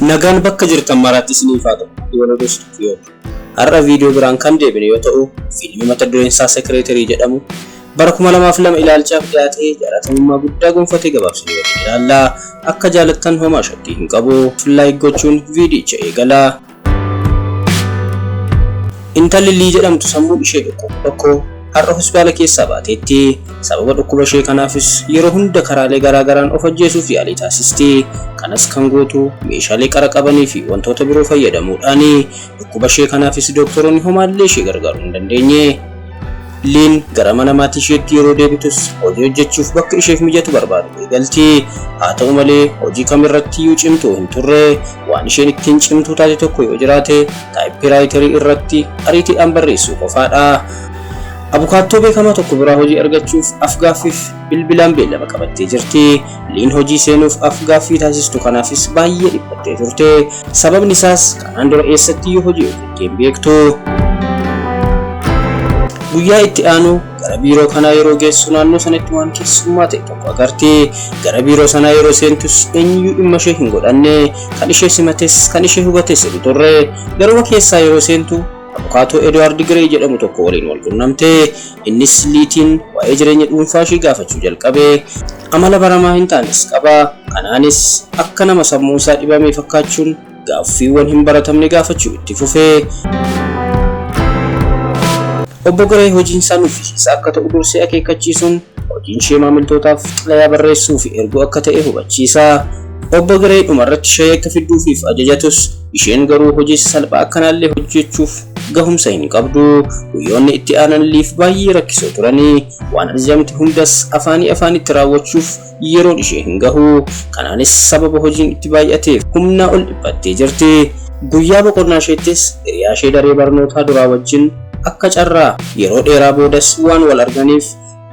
Nagaan bakka jirtan maraatti isiniif haa ta'u. Waloo Studio. Har'a viidiyoo biraan kan deebine yoo ta'u, fiilmii mata dureen isaa Secretary jedhamu bara 2002 ilaalchaaf dhiyaatee jaalatamummaa guddaa gonfatee gabaabsinee waliin ilaallaa. Akka jaalattan homaa shakkii hin qabu. Like gochuun viidiyicha eegalaa. Intalli Lii jedhamtu sammuun ishee dhukkubu tokko har'a hospitaala keessaa baateetti. Sababa dhukkuba ishee kanaafis yeroo hunda karaalee garaa garaan of ajjeesuuf yaalii taasisti. Kanas kan gootu meeshaalee qara qabanii fi wantoota biroo fayyadamuudhaani. Dhukkuba ishee kanaafis dooktoroonni homaallee ishee gargaaruu hin dandeenye. Liin gara mana maatii isheetti yeroo deebitus hojii hojjechuuf bakka isheef mijatu barbaadu eegalti. Haa ta'u malee hojii kamirratti iyyuu cimtuu hin turre. Waan isheen ittiin cimtuu taate tokko yoo jiraate typewriterii irratti ariitiidhaan barreessuu qofaadha. Abukaattoo beekamaa tokko biraa hojii argachuuf afgaaffiif bilbilaan beellama qabattee jirti. Liin hojii seenuuf afgaaffii taasistu kanaafis baay'ee dhiphattee turte. Sababni isaas kanaan dura eessatti iyyuu hojii hojjettee hin beektu. Guyyaa itti aanu gara biiroo kanaa yeroo geessu naannoo sanatti waan keessummaa ta'e tokko agarti. Gara biiroo sanaa yeroo seentus eenyuyyuu dhimma ishee hin godhanne. Kan ishee simates kan ishee hubates hin turre. Garuma keessaa yeroo seentu abukaatoo Edwaard Giree jedhamu tokko waliin wal qunnamte. Innis Liitiin waa'ee jireenya dhuunfaa ishee gaafachuu jalqabe. Amala baramaa hin taanes qaba. Kanaanis akka nama sammuun isaa dhibame fakkaachuun gaaffiiwwan hin baratamne gaafachuu itti fufe. Obbo Giree hojiin isaa nuffisiisaa akka ta'u dursee akeekkachiisuun hojiin ishee maamiltootaaf xalayaa barreessuu fi erguu akka ta'e hubachiisa. Obbo Giree dhumarratti shayii akka fidduufiif ajajatus isheen garuu hojii salphaa akkanaallee hojjechuuf gahumsa hin qabdu. Guyyoonni itti aanan Liif baay'ee rakkisoo turanii waan ajajamte hundas afaanii afaanitti raawwachuuf yeroon ishee hin gahu. Kanaanis sababa hojiin itti baay'ateef humnaa ol dhiphattee jirti. Guyyaa boqonnaa isheettis hiriyaa ishee daree barnootaa duraa wajjin akka carraa yeroo dheeraa boodas waan wal arganiif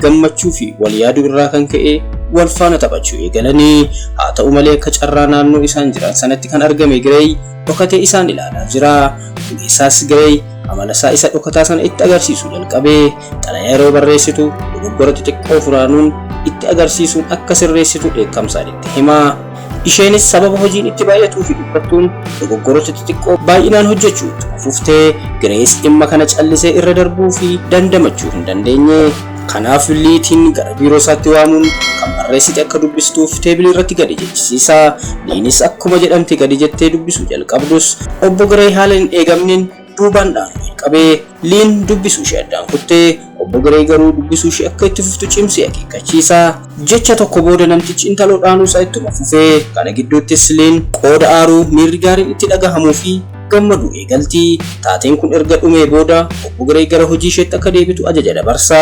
gammachuu fi wal yaaduu irraa kan ka'e wal faana taphachuu eegalanii. Haa ta'u malee akka carraa naannoo isaan jiran sanatti kan argame Gireey dhokatee isaan ilaalaa jira. Kunis Gireey amala isaa isa dhokataa sana itti agarsiisuu jalqabe. Xalayaa yeroo barreessitu dogoggora xixiqqoo furaanuun itti agarsiisuun akka sirreessitu dheekkamsaan itti hima. Isheenis sababa hojiin itti baay'atuu fi dhiphattuun dogoggoroota xixiqqoo baay'inaan hojjechuu itti fuftee Girees dhimma kana callisee irra darbuu fi dandamachuu hin dandeenye. Kanaaf Liitiin gara biiroo isaatti waamuun kan barreessite akka dubbistuuf teebilii irratti gadi jechisiisa. Liinis akkuma jedhamte gadi jettee dubbisuu jalqabdus obbo Giree haala hin eegamneen duubaan dhaanuu jalqabe. Liin dubbisuu ishee addaan kuttee obbo Giree garuu dubbisuu ishee akka itti fuftu cimsee akeekkachiisa. Jecha tokko booda namtichi intaloo dhaanuu isaa ittuma fufee. Kana gidduuttis Liin qooda aaruu miirri gaariin itti dhagahamuu fi gammaduu eegalti. Taateen kun erga dhumee booda obbo Giree gara hojii isheetti akka deebitu ajaja dabarsa.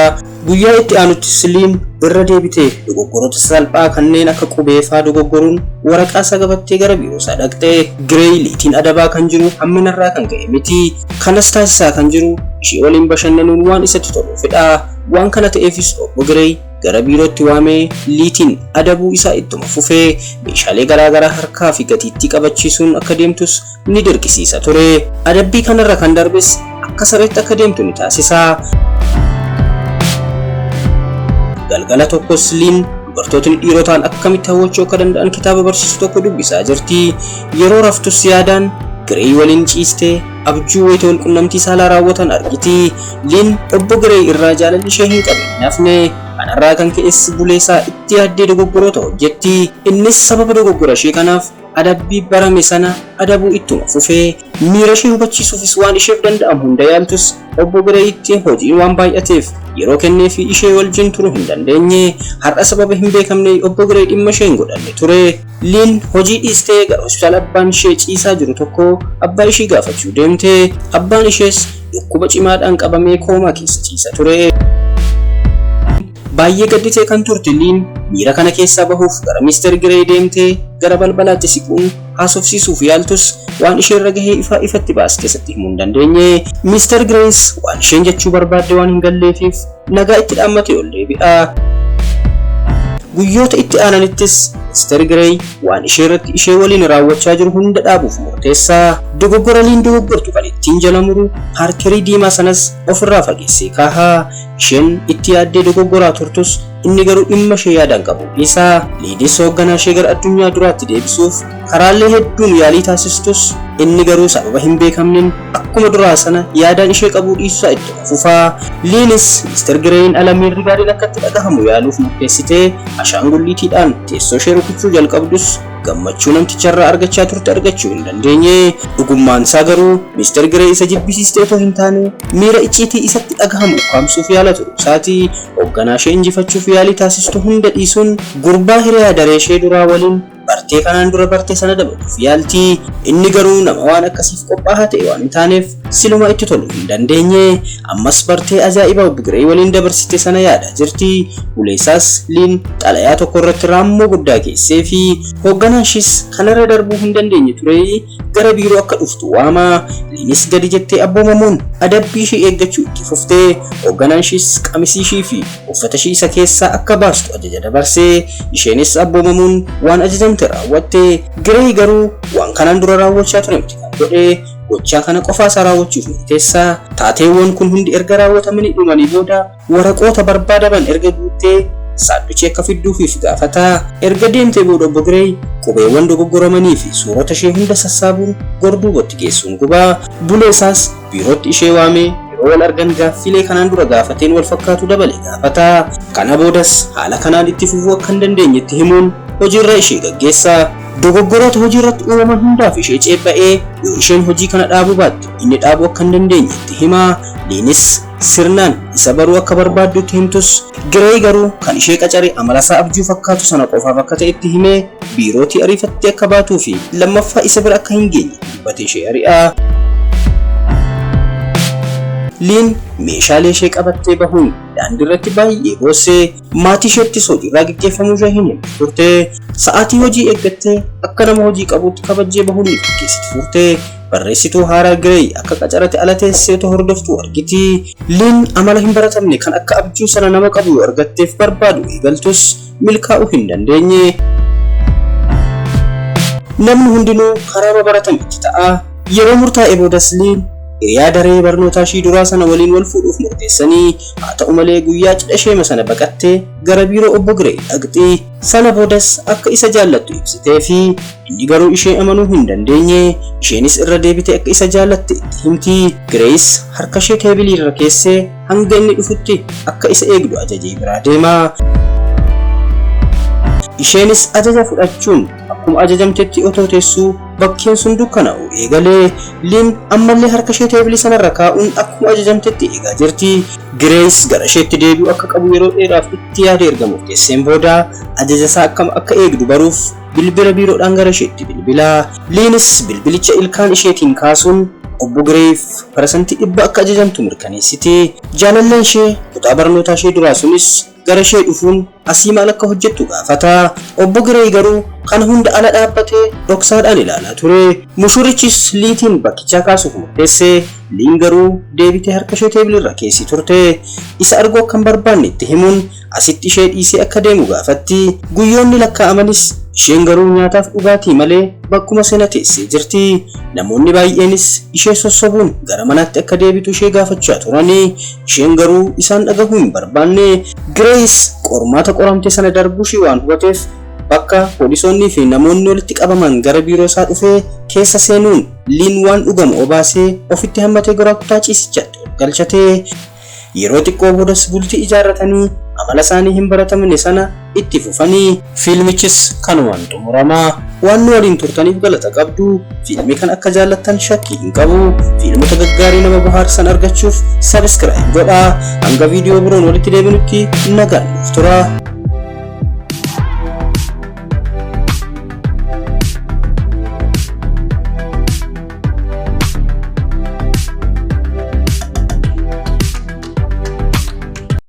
Guyyaa itti aanuttis Liin irra deebitee dogoggoroota salphaa kanneen akka qubeefaa dogoggoruun waraqaa isaa qabattee gara biiroo isaa dhaqxe. Giree Liitiin adabaa kan jiru hamminarraa kan ka'e miti. Kanas taasisaa kan jiru ishee waliin bashannanuun waan isatti toluufidha. Waan kana ta'eefis obbo Giree gara biirootti waamee Liitiin adabuu isaa ittuma fufee meeshaalee garaa garaa harkaa fi gatiittii qabachiisuun akka deemtus ni dirqisiisa ture. Adabbii kanarra kan darbes akka sareetti akka deemtu ni taasisa. Galgala tokkos Liin dubartootni dhiirotaan akkamitti hawwachuu akka danda'an kitaaba barsiisu tokko dubbisaa jirti. Yeroo raftus yaadaan Giree waliin ciistee abjuu wayita wal qunnamtii saalaa raawwatan argiti. Liin obbo Giree irraa jaalalli ishee hin qabne hin hafne. Kanarraa kan ka'es buleesaa itti yaaddee dogoggoroota hojjetti. Innis sababa dogoggora ishee kanaaf adabbii barame sana adabuu ittuma fufee. Miira ishee hubachiisuufis waan isheef danda'amu hunda yaaltus obbo Gireeyitti hojiin waan baay'ateef yeroo kennee fi ishee wajjin turuu hin dandeenye. Har'a sababa hin beekamne obbo Giree dhimma ishee hin godhanne ture. Liin hojii dhiistee gara hospitaala abbaan ishee ciisaa jiru tokko abbaa ishee gaafachuu deemte. Abbaan ishees dhukkuba cimaadhaan qabamee koomaa keessa ciisa ture. Baay'ee gadditee kan turte Liin miira kana keessaa bahuuf gara Mister Giree deemtee gara balbalaatti siquun haasofsiisuuf yaaltus waan isheerra gahee ifaa ifatti baastee isatti himuu hin dandeenye. Mister Girees waan isheen jechuu barbaadde waan hin galleefiif nagaa itti dhaammatee ol deebi'a. Guyyoota itti aananittis Mr. Grey waan ishee irratti ishee waliin raawwachaa jiru hunda dhaabuuf murteessaa. Dogoggora Liin dogoggortu kan ittiin jala muru paarkerii diimaa sanas ofirraa fageessee kaahaa. Isheen itti yaaddee dogoggoraa turtus inni garuu dhimma ishee yaadaan qabu dhiisaa. Liinis hoogganaa ishee gara addunyaa duraatti deebisuuf karaalee hedduun yaalii taasistus inni garuu sababa hin beekamneen akkuma duraa sana yaadaan ishee qabuu dhiisuusaa itti fufaa. Liinis Mr. Greyin ala miirri gaariin akka itti dhagahamu yaaluuf murteessitee ashaangulliitiidhaan teessoo ishee rukuchuu jalqabdus gammachuu namticharraa argachaa turte argachuu hin dandeenye. Dhugummaan isaa garuu Mr. Grey isa jibbisiistee otoo hin taane miira icciitii isatti dhagahamu ukkaamsuuf yaala turu isaati. Hoogganaa ishee injifachuuf yaalii taasistu hunda dhiisuun gurbaa hiriyaa daree ishee duraa waliin bartee kanaan dura bartee sana dabaluuf yaalti. Inni garuu nama waan akkasiif qophaa'aa ta'e waan hin taaneef siluma itti toluu hin dandeenye. Ammas bartee ajaa'ibaa obbo Giree waliin dabarsite sana yaadaa jirti. Buleessaas Liin xalayaa tokko irratti raammoo guddaa keessee fi hoogganaan ishees kanarra darbuu hin dandeenye ture gara biiroo akka dhuftu waama. Liinis gadi jettee abboomamuun adabbii ishee eeggachuu itti fuftee hoogganaan ishees qamisii ishee fi uffata ishee isa keessaa akka baastu ajaja dabarsee isheenis abboomamuun waan ajajamte raawwatte. Giree garuu waan kanaan dura raawwachaa ture miti kan godhe gochaa kana qofaa isaa raawwachuuf murteessaa. Taateewwan kun hundi erga raawwatamanii dhumanii booda waraqoota barbaadaman erga guuttee saanduqii akka fidduufiif gaafata. Erga deemtee booda obbo Giree qubeewwan dogoggoramanii fi suurota ishee hunda sassaabuun gorduubatti geessuun gubaa. Buleessaas biirootti ishee waamee yeroo wal argan gaaffilee kanaan dura gaafateen wal fakkaatu dabale gaafata. Kana boodas haala kanaan itti fufuu akka hin dandeenyetti himuun hojiirra ishee gaggeessa. Dogoggoroota hojii irratti uumaman hundaaf ishee ceepha'ee yoo isheen hojii kana dhaabuu baatte inni dhaabuu akka hin dandeenyetti hima. Liinis sirnaan isa baruu akka barbaaddutti himtus Giree garuu kan ishee qacare amala isaa abjuu fakkaatu sana qofaaf akka ta'etti himee biirootii ariifattee akka baatuu fi lammaffaa isa bira akka hin geenye dubbate ishee ari'a. Liin meeshaalee ishee qabattee bahuun daandii irratti baay'ee boossee maatii isheettis hojiirraa gaggeeffamuu ishee hin himne turte. Sa'aatii hojii eeggattee akka nama hojii qabuutti kabajjee bahuun ni fakkeessiti turte. Barreessituu haaraa Giree akka qacarate ala teessee otoo hordoftuu argiti. Liin amala hin baratamne kan akka abjuu sana nama qabu yoo argatteef barbaadu eegaltus milkaa'uu hin dandeenye. Namni hundinuu karaa baratametti ta'a. Yeroo murtaa'e boodas Liin hiriyaa daree barnootaa ishii duraa sana waliin wal fuudhuuf murteessanii haa ta'u malee guyyaa cidha isheema sana baqattee gara biiroo obbo Giree dhaqxi. Sana boodas akka isa jaallattu ibsitee fi inni garuu ishee amanuu hin dandeenye. Isheenis irra deebitee akka isa jaallatte itti himti. Girees harka ishee teebilii irra keessee hanga inni dhufutti akka isa eegdu ajajee biraa deema. Isheenis ajaja fudhachuun akkuma ajajamtetti otoo teessuu bakkeen sun dukkanaa'u eegalee Liin ammallee harka ishee teebilii sanarra kaa'uun akkuma ajajamtetti eegaa jirti. Girees gara isheetti deebi'u akka qabu yeroo dheeraaf itti yaade erga murteesseen booda ajaja isaa akkam akka eegdu baruuf bilbila biiroodhaan gara isheetti bilbila. Liinis bilbilicha ilkaan isheetiin kaasuun obbo Gireef 100% akka ajajamtu mirkaneessiti. Jaalalleen ishee kutaa barnootaa ishee duraa sunis gara ishee dhufuun asii maal akka hojjettu gaafata. Obbo Giree garuu kana hunda ala dhaabbatee dhoksaadhaan ilaalaa ture. Mushurichis Liitiin bakkichaa kaasuuf murteesse. Liin garuu deebitee harka ishee teebilirra keessi turte. Isa arguu akka hin barbaanne itti himuun asitti ishee dhiisee akka deemu gaafatti. Guyyoonni lakkaa'amanis isheen garuu nyaataaf dhugaatii malee bakkuma sana teessee jirti. Namoonni baay'eenis ishee sossobuun gara manaatti akka deebitu ishee gaafachaa turani. Isheen garuu isaan dhagahuu hin barbaanne. Girees qormaata qoramte sana darbuu ishee waan hubateef bakka poolisoonnii fi namoonni walitti qabaman gara biiroo isaa dhufee keessa seenuun Liin waan dhugamu obaasee ofitti hammatee gara kutaa ciisichaatti ol galchatee yeroo xiqqoo boodas bultii ijaarratanii amala isaanii hin baratamne sana itti fufanii fiilmichis kanumaan xumurama. Waan nu waliin turtaniif galata qabdu. Fiilmii kan akka jaallattan shakkii hin qabu. Fiilmota gaggaarii nama bohaarsan argachuuf subscribe godhaa. Hanga viidiyoo biroon walitti deebinutti nagaan nuuf tura.